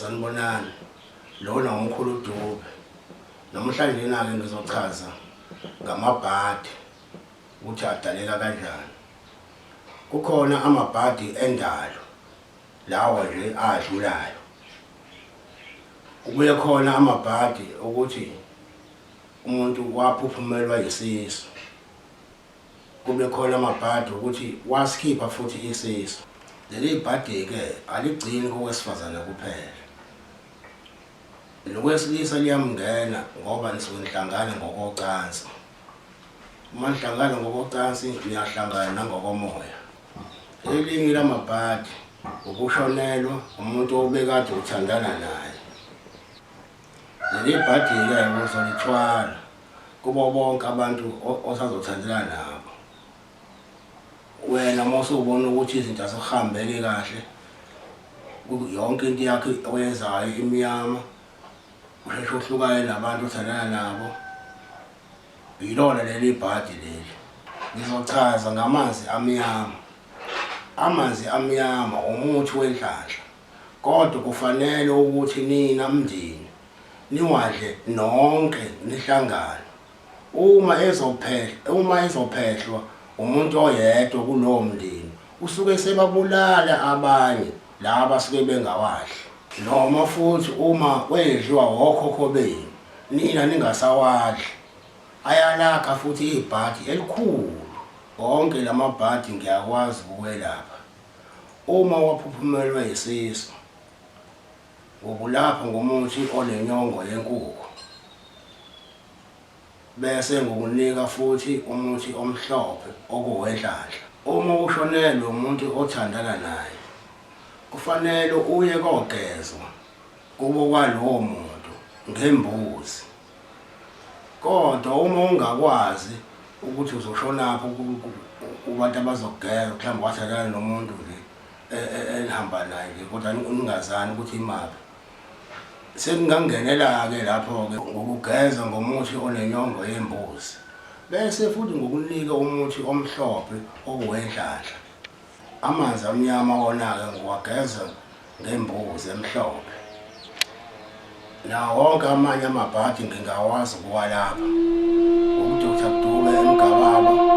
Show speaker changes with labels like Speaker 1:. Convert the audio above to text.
Speaker 1: Sanibonani. Lona uMkhulu Dube. Namhlanje na-ke ngizochaza ngamabhadi ukuthi adaleka kanjani. Kukhona amabhadi endalo lawa nje adlulayo. Kubuye khona amabhadi ukuthi umuntu waphuphumelwa yisisu. Kube khona amabhadi ukuthi wasikhipha futhi isisu. Leli bhadi-ke aligcini kowesifazane kuphela. Nowesilisa liyamngena ngoba nisuke nihlangana ngokocansi. Uma nihlangana ngokocansi niyahlangana nangokomoya. Elinye lamabhadi ukushonelwa umuntu obekade uthandana naye. Leli bhadi-ke uzolithwala kubo bonke abantu osazothandana nabo. Wena uma usubona ukuthi izinto azikuhambeli kahle, yonke into yakho oyenzayo imnyama, usheshe uhlukane nabantu othandana nabo. Yilona leli bhadi leli. Ngizochaza ngamanzi amnyama. Amanzi amnyama umuthi wenhlanhla. Kodwa kufanele ukuthi nina mndeni niwadle nonke nihlangane. Uma ezophehla uma ezophehlwa umuntu oyedwa kulowo mndeni usuke sebabulala abanye laba abasuke bengawadli. Noma futhi uma wedliwa wokhokho benu nina ningasawadli ayalakha futhi ibhadi elikhulu. Wonke lamabhadi ngiyakwazi ukuwelapha. Uma waphuphumelwa yisisu ngokulapha ngomuthi onenyongo yenkukhu. Bese ngokunika futhi umuthi omhlophe okuwenhlanhla. Uma ushonelwe umuntu othandana naye, kufanele uye kogezwa kubo kwalowo muntu ngembuzi. Kodwa uma ungakwazi ukuthi uzoshonaphi kubantu abazokugeza, mhlawumbe wathandana nomuntu nje enihamba naye nje kodwa ningazani ukuthi imaphi. Sekungangenela-ke lapho-ke ngokugeza ngomuthi onenyongo yembuzi. Bese futhi ngokunika umuthi omhlophe okuwenhlanhla. Amanzi amnyama wona-ke ngiwageza ngembuzi emhlophe. Nawo wonke amanye amabhadi ngingawazi ukuwalapha. UDr Dube eMgababa.